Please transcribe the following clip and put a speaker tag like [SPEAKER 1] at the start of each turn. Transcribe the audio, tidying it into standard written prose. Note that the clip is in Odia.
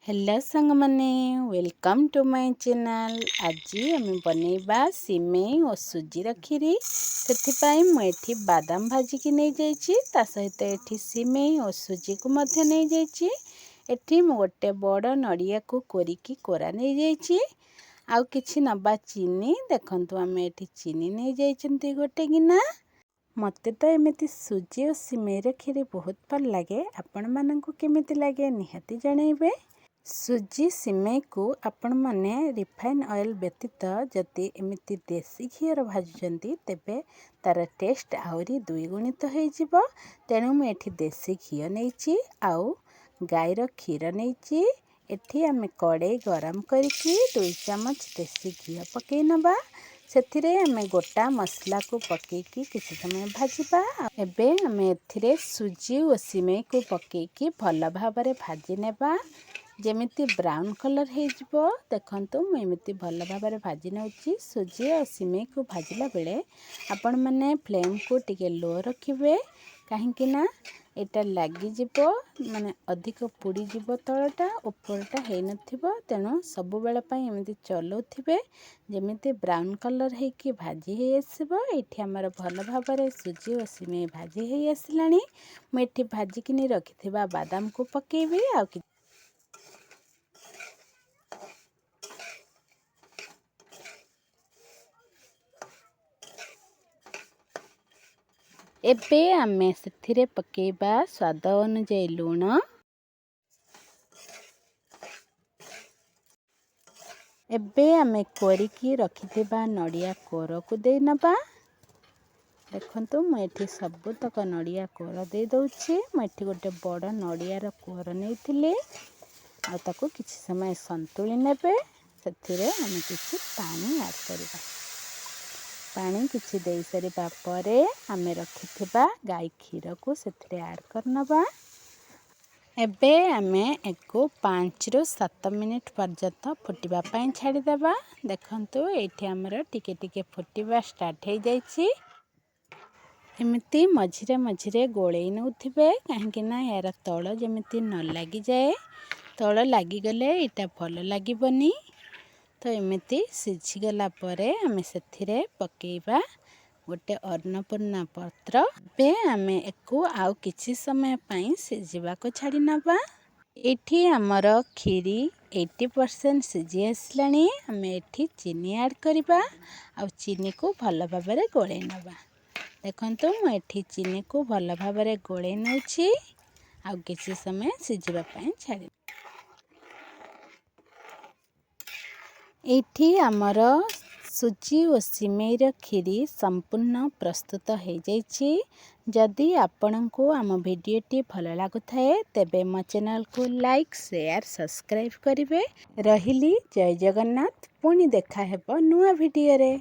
[SPEAKER 1] ହ୍ୟାଲୋ ସାଙ୍ଗମାନେ, welcome to my channel. ଆଜି ଆମେ ବନେଇବା ସିମେଇ ଓ ସୁଜିର କ୍ଷୀରି। ସେଥିପାଇଁ ମୁଁ ଏଠି ବାଦାମ ଭାଜିକି ନେଇଯାଇଛି, ତା ସହିତ ଏଠି ସିମେଇ ଓ ସୁଜିକୁ ମଧ୍ୟ ନେଇଯାଇଛି। ଏଠି ମୁଁ ଗୋଟେ ବଡ଼ ନଡ଼ିଆକୁ କୋରିକି କୋରା ନେଇଯାଇଛି। ଆଉ କିଛି ନେବା ଚିନି। ଦେଖନ୍ତୁ, ଆମେ ଏଠି ଚିନି ନେଇଯାଇଛନ୍ତି ଗୋଟେ ଗିନା। ମୋତେ ତ ଏମିତି ସୁଜି ଓ ସିମେଇର କ୍ଷୀରି ବହୁତ ଭଲ ଲାଗେ। ଆପଣମାନଙ୍କୁ କେମିତି ଲାଗେ, ନିହାତି ଜଣାଇବେ। ସୁଜି ସିମେଇକୁ ଆପଣମାନେ ରିଫାଇନ୍ ଅଏଲ୍ ବ୍ୟତୀତ ଯଦି ଏମିତି ଦେଶୀ ଘିଅର ଭାଜୁଛନ୍ତି, ତେବେ ତା'ର ଟେଷ୍ଟ ଆହୁରି ଦ୍ୱିଗୁଣିତ ହେଇଯିବ। ତେଣୁ ମୁଁ ଏଠି ଦେଶୀ ଘିଅ ନେଇଛି ଆଉ ଗାଈର କ୍ଷୀର ନେଇଛି। ଏଠି ଆମେ କଡ଼େଇ ଗରମ କରିକି 2 ଚାମଚ ଦେଶୀ ଘିଅ ପକାଇ ନେବା। ସେଥିରେ ଆମେ ଗୋଟା ମସଲାକୁ ପକାଇକି କିଛି ସମୟ ଭାଜିବା। ଏବେ ଆମେ ଏଥିରେ ସୁଜି ଓ ସିମେଇକୁ ପକାଇକି ଭଲ ଭାବରେ ଭାଜି ନେବା, ଯେମିତି ବ୍ରାଉନ୍ କଲର୍ ହେଇଯିବ। ଦେଖନ୍ତୁ, ମୁଁ ଏମିତି ଭଲ ଭାବରେ ଭାଜି ନେଉଛି। ସୁଜି ଆଉ ସିମେଇକୁ ଭାଜିଲା ବେଳେ ଆପଣମାନେ ଫ୍ଲେମ୍କୁ ଟିକେ ଲୋ ରଖିବେ, କାହିଁକି ନା ଏଇଟା ଲାଗିଯିବ, ମାନେ ଅଧିକ ପୋଡ଼ିଯିବ ତଳଟା, ଉପରଟା ହେଇନଥିବ। ତେଣୁ ସବୁବେଳ ପାଇଁ ଏମିତି ଚଲାଉଥିବେ, ଯେମିତି ବ୍ରାଉନ୍ କଲର୍ ହେଇକି ଭାଜି ହେଇ ଆସିବ। ଏଇଠି ଆମର ଭଲ ଭାବରେ ସୁଜି ଓ ସିମେଇ ଭାଜି ହେଇ ଆସିଲାଣି। ମୁଁ ଏଠି ଭାଜିକିନି ରଖିଥିବା ବାଦାମକୁ ପକାଇବି ଆଉ ଏବେ ଆମେ ସେଥିରେ ପକାଇବା ସ୍ୱାଦ ଅନୁଯାୟୀ ଲୁଣ। ଏବେ ଆମେ କୋରିକି ରଖିଥିବା ନଡ଼ିଆ କୋରକୁ ଦେଇନେବା। ଦେଖନ୍ତୁ, ମୁଁ ଏଠି ସବୁତକ ନଡ଼ିଆ କୋର ଦେଇଦେଉଛି। ମୁଁ ଏଠି ଗୋଟେ ବଡ଼ ନଡ଼ିଆର କୋର ନେଇଥିଲି। ଆଉ ତାକୁ କିଛି ସମୟ ସନ୍ତୁଳି ନେବେ। ସେଥିରେ ଆମେ କିଛି ପାଣି ଆଡ଼୍ କରିବା। ପାଣି କିଛି ଦେଇସାରିବା ପରେ ଆମେ ରଖିଥିବା ଗାଈ କ୍ଷୀରକୁ ସେଥିରେ ଆଡ଼୍ କରିନେବା। ଏବେ ଆମେ ଏକୁ 5ରୁ 7 ମିନିଟ୍ ପର୍ଯ୍ୟନ୍ତ ଫୁଟିବା ପାଇଁ ଛାଡ଼ିଦେବା। ଦେଖନ୍ତୁ, ଏଇଠି ଆମର ଟିକେ ଟିକେ ଫୁଟିବା ଷ୍ଟାର୍ଟ ହେଇଯାଇଛି। ଏମିତି ମଝିରେ ମଝିରେ ଗୋଳେଇ ନେଉଥିବେ, କାହିଁକି ନା ଏହାର ତଳ ଯେମିତି ନ ଲାଗିଯାଏ। ତଳ ଲାଗିଗଲେ ଏଇଟା ଭଲ ଲାଗିବନି। ତ ଏମିତି ସିଝିଗଲା ପରେ ଆମେ ସେଥିରେ ପକାଇବା ଗୋଟେ ଅନ୍ନପୂର୍ଣ୍ଣା ପତ୍ର। ଏବେ ଆମେ ଏକୁ ଆଉ କିଛି ସମୟ ପାଇଁ ସିଝିବାକୁ ଛାଡ଼ି ନେବା। ଏଇଠି ଆମର କ୍ଷୀରି 80% ସିଝି ଆସିଲାଣି। ଆମେ ଏଠି ଚିନି ଆଡ଼୍ କରିବା ଆଉ ଚିନିକୁ ଭଲ ଭାବରେ ଗୋଳେଇ ନେବା। ଦେଖନ୍ତୁ, ମୁଁ ଏଠି ଚିନିକୁ ଭଲ ଭାବରେ ଗୋଳେଇ ନେଉଛି ଆଉ କିଛି ସମୟ ସିଝିବା ପାଇଁ ଛାଡ଼ି। ଏଇଠି ଆମର ସୁଜି ଓ ସିମେଇର କ୍ଷୀରି ସମ୍ପୂର୍ଣ୍ଣ ପ୍ରସ୍ତୁତ ହେଇଯାଇଛି। ଯଦି ଆପଣଙ୍କୁ ଆମ ଭିଡ଼ିଓଟି ଭଲ ଲାଗୁଥାଏ, ତେବେ ମୋ ଚ୍ୟାନେଲକୁ ଲାଇକ୍, ସେୟାର, ସବସ୍କ୍ରାଇବ୍ କରିବେ। ରହିଲି, ଜୟ ଜଗନ୍ନାଥ। ପୁଣି ଦେଖା ହେବ ନୂଆ ଭିଡ଼ିଓରେ।